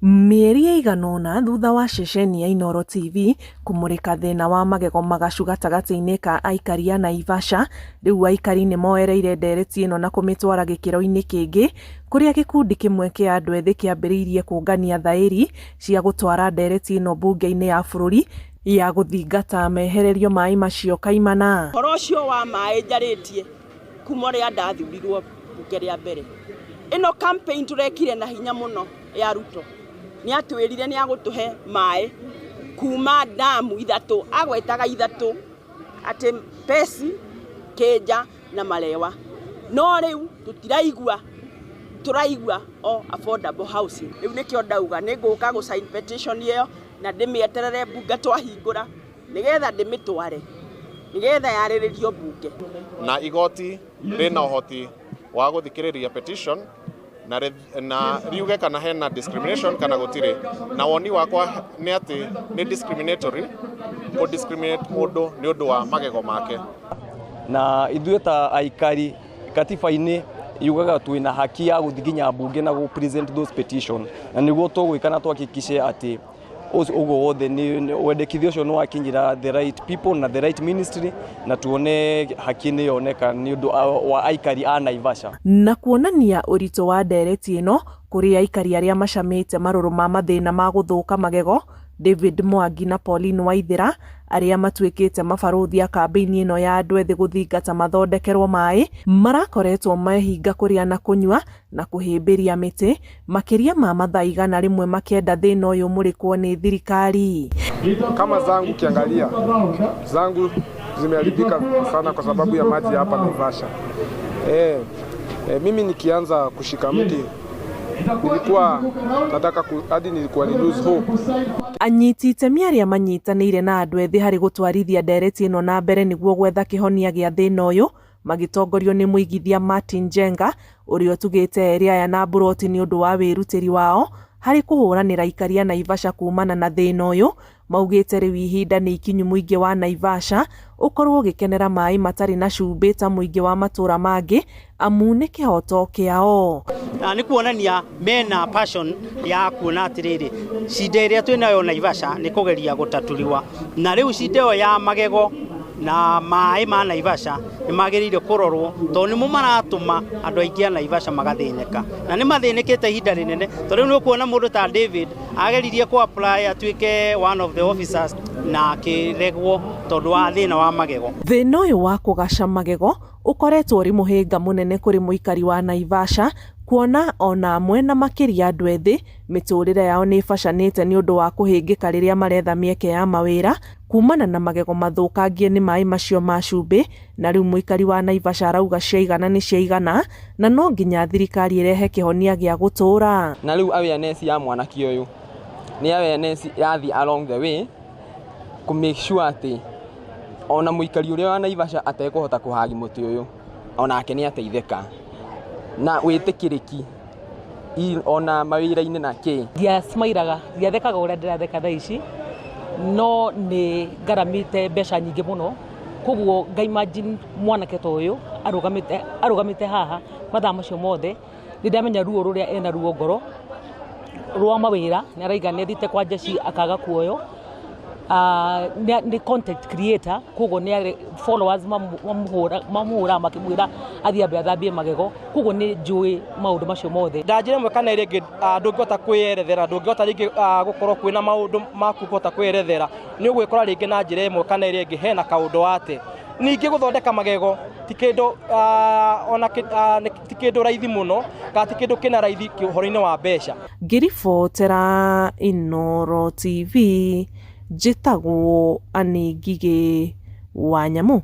Mĩeri ĩigana ũna thutha wa ceceni ya Inooro TV kũmũrĩka thĩna wa magego magacu gatagatĩ-inĩ ka aikari a Naivasha, rĩu aikari nĩ moereire ndereti ĩno na kũmĩtwara gĩkĩro-inĩ kĩngĩ kũrĩa gĩkundi kĩmwe kĩa andũ ethĩ kĩambĩrĩirie kũngania thaĩri cia gũtwara ndereti ĩno mbunge-inĩ ya bũrũri ya gũthingata mehererio maĩ macio kaimana. Ũhoro ũcio wa maĩ njarĩtie kuma ũrĩa ndathurirwo mbunge rĩa mbere. Ĩno campaign tũrekire na hinya mũno ya Ruto. Nĩ atwĩrire nĩ agũtũhe maĩ kuma damu ithatũ, agwetaga ithatũ atĩ Pesi, Kĩnja na Malewa. No rĩu tũtiraigua, tũraigua o affordable housing. Rĩu nĩkĩo ndauga nĩ ngũka gũ sign petition ĩyo na ndĩmĩeterere mbunge twahingũra nĩgetha ndĩmĩtware nĩgetha yarĩrĩrio mbunge. Na igoti rĩna ũhoti wa gũthikĩrĩria petition na, na riuge kana hena discrimination kana gũtirĩ. Na woni wakwa nĩ atĩ nĩ discriminatory kũ discriminate mũndũ nĩ ũndũ wa magego make. Na ithuĩ ta aikari katiba-inĩ yugaga twĩna haki ya gũthiĩ nginya mbunge na gũ present those petition, na nĩguo tũgwĩka na tuhakikishe atĩ ũguo wothe nĩ wendekithia ũcio nĩ wakinyĩra the right people na the right ministry, na tuone haki nĩ yoneka nĩ ũndũ wa aikari a Naivasha. Na kuonania ũritũ wa ndereti ĩno kũrĩ aikari arĩa macamĩte marũrũ ma mathĩna ma gũthũka magego, David Mwangi na Pauline Waithera arĩa matuĩkĩte mabarũthi a kambĩini ĩno ya andũ ethĩ gũthingata mathondekerwo maĩ, marakoretwo mehinga kũrĩa na kũnyua na kũhĩmbĩria mĩtĩ makĩria ma mathaa 100 makĩenda thĩna ũyũ ũmũrĩkwo nĩ thirikari. Kama zangu ukiangalia zangu zimeharibika sana kwa sababu ya maji hapa Naivasha. Mimi nikianza kushika mti nilikuwa nataka hadi nilikuwa ni lose hope. Anyiti itemi arĩa manyitanĩire na andũ ethĩ harĩ gũtwarithia ndereti ĩno na mbere nĩguo gwetha kĩhonia gĩa thĩna ũyũ magĩtongorio nĩ mũigithia Martin Njenga ũrĩa ũtugĩte erĩ aya na mburoti nĩ ũndũ wa wĩrutĩri wao harĩ kũhũranĩra aikari a Naivasha kumana na thĩna ũyũ. Maugĩte rĩu ihinda nĩ ikinyu mũingĩ wa Naivasha ũkorwo ũgĩkenera maĩ matarĩ na cumbĩ ta mũingĩ wa matũra mangĩ amu nĩ kĩhoto kĩao. Na nĩ kuonania mena passion ya kuona atĩrĩrĩ cinda ĩrĩa twĩnayo Naivasha nĩ kũgeria gũtatũriwa, na rĩu cinda ĩyo ya magego na maĩ ma Naivasha nĩ magĩrĩire kũrorwo tondũ nĩmo maratũma andũ aingĩ a Naivasha magathĩnĩka, na nĩ mathĩnĩkĩte ihinda rĩnene tondũ rĩu nĩ ũkuona mũndũ ta David ageririe kũ apply atuĩke one of the officers na akĩregwo tondũ wa thĩna wa magego. Thĩna ũyũ wa kũgaca magego ũkoretwo ũrĩ mũhĩnga mũnene kũrĩ mũikari wa Naivasha kuona ona amwe na makĩria andũ ethĩ mĩtũrĩre yao nĩ ĩbacanĩte nĩ ũndũ wa kũhĩngĩka rĩrĩa maretha mĩeke ya mawĩra kumana na magego mathũkangie nĩ maĩ macio ma cumbĩ. Na rĩu mũikari wa Naivasha arauga ciaigana nĩ ciaigana na no nginya thirikari ĩrehe kĩhonia gĩa gũtũũra. Na rĩu awareness ya mwanake ũyũ nĩ awareness yathiĩ along the way kũ make sure atĩ ona mũikari ũrĩa wa Naivasha atekũhota kũhagi mũtĩ ũyũ onake nĩ ateithĩka na wĩtĩkĩrĩki ona mawĩra-inĩ na kĩ. Ndiasmairaga, ndiathekaga ũrĩa ndĩratheka thaa ici, no nĩ ngaramĩte mbeca nyingĩ mũno, koguo nga imagine mwanake ta ũyũ arũgamĩte haha mathaa macio mothe, nĩ ndamenya ruo rũrĩa ena ruo ngoro rwa mawĩra, nĩ araiga nĩ athiĩte kwa jeshi akaga kuoywo. Nĩ content creator, koguo nĩ arĩ followers mamũhũraga makĩmwĩra athiĩ ambe athambie magego, koguo nĩ njũĩ maũndũ macio mothe. Na njĩra ĩmwe kana ĩrĩa ĩngĩ, ndũngĩhota kwĩyerethera, ndũngĩhota rĩngĩ gũkorwo kwĩna maũndũ maku kũhota kwĩyerethera, nĩ ũgwĩkora rĩngĩ na njĩra ĩmwe kana ĩrĩa ĩngĩ hena kaũndũ wate. Ningĩ gũthondeka magego ti kĩndũ, ona ti kĩndũ raithi mũno, kana ti kĩndũ kĩna raithi ũhoro-inĩ wa mbeca. Ngĩribotera Inooro TV, njĩtagwo Anĩ Ngigĩ wa Nyamũ.